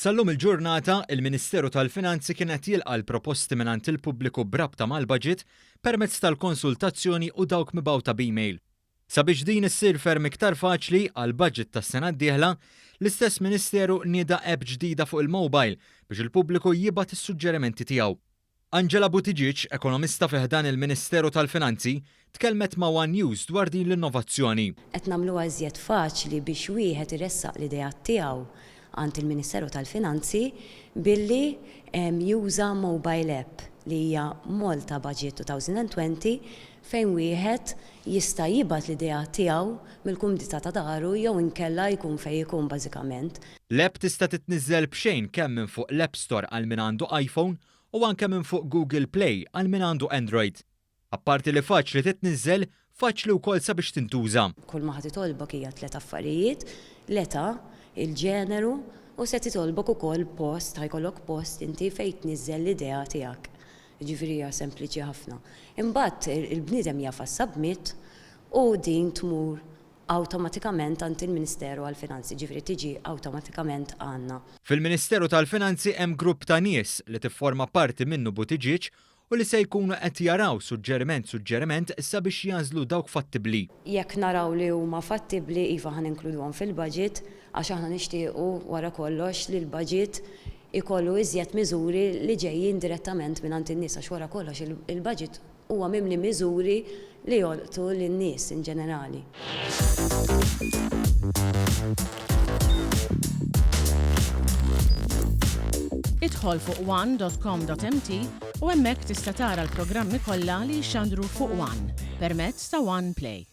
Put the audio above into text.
Sal-lum il-ġurnata, il-Ministeru tal-Finanzi kien qed jilqa' l-proposti mingħand il-pubbliku b'rabta mal-budget permezz tal-konsultazzjoni u dawk mibgħuta b'email. Sabiex din issir ferm iktar faċli, għall-budget tas-sena d-dieħla, l-istess Ministeru nieda app ġdida fuq il-mobile biex il-pubbliku jibgħat is-suġġerimenti tiegħu. Angela Buttigieg, ekonomista fi ħdan il-Ministeru tal-Finanzi, tkellmet ma' one News dwar din l-innovazzjoni. Qed nagħmluha iżjed faċli biex wieħed iressaq l-ideat tiegħu għand il-Ministeru tal-Finanzi billi juża mobile app li hija Malta Budget 2020 fejn wieħed jista' jibgħat l-ideat tiegħu mill-kumdità ta' daru jew inkella jkun fejn ikun bażikament. L-app tista' titniżżel b'xejn kemm minn fuq l-App Store għal min għandu iPhone u anke minn fuq Google Play għal min għandu Android. Apparti li faċli titniżżel, faċli wkoll sabiex tintuża. Kull ma ħa titolbok hija tlett affarijiet, l-età, il-ġeneru u se titolbok ukoll post, ħa jkollok post inti fejn tniżżel l-idea tiegħek. Jiġifieri hija sempliċi ħafna. Imbagħad il-bniedem jagħfas submit u din tmur awtomatikament għand il-Ministeru għall-Finanzi, jiġifieri tiġi awtomatikament għandna. Fil-Ministeru tal-Finanzi hemm grupp ta' nies li tifforma parti minnu Buttigieg u li se jkunu qed jaraw suġġeriment suġġeriment sabiex jagħżlu dawk fattibbli. Jekk naraw li huma fattibbli iva ħa ninkluduhom fil-budget għax aħna nixtiequ wara kollox li l-budget ikollu iżjed miżuri li ġejjin direttament mingħand in-nies għax wara kollox il-budget huwa mimli miżuri li jolqtu lin-nies in ġenerali. Idħol fuq one dot com dot mt u hemmhekk tista' tara l-programmi kollha li jixxandru fuq one permezz ta' One Play.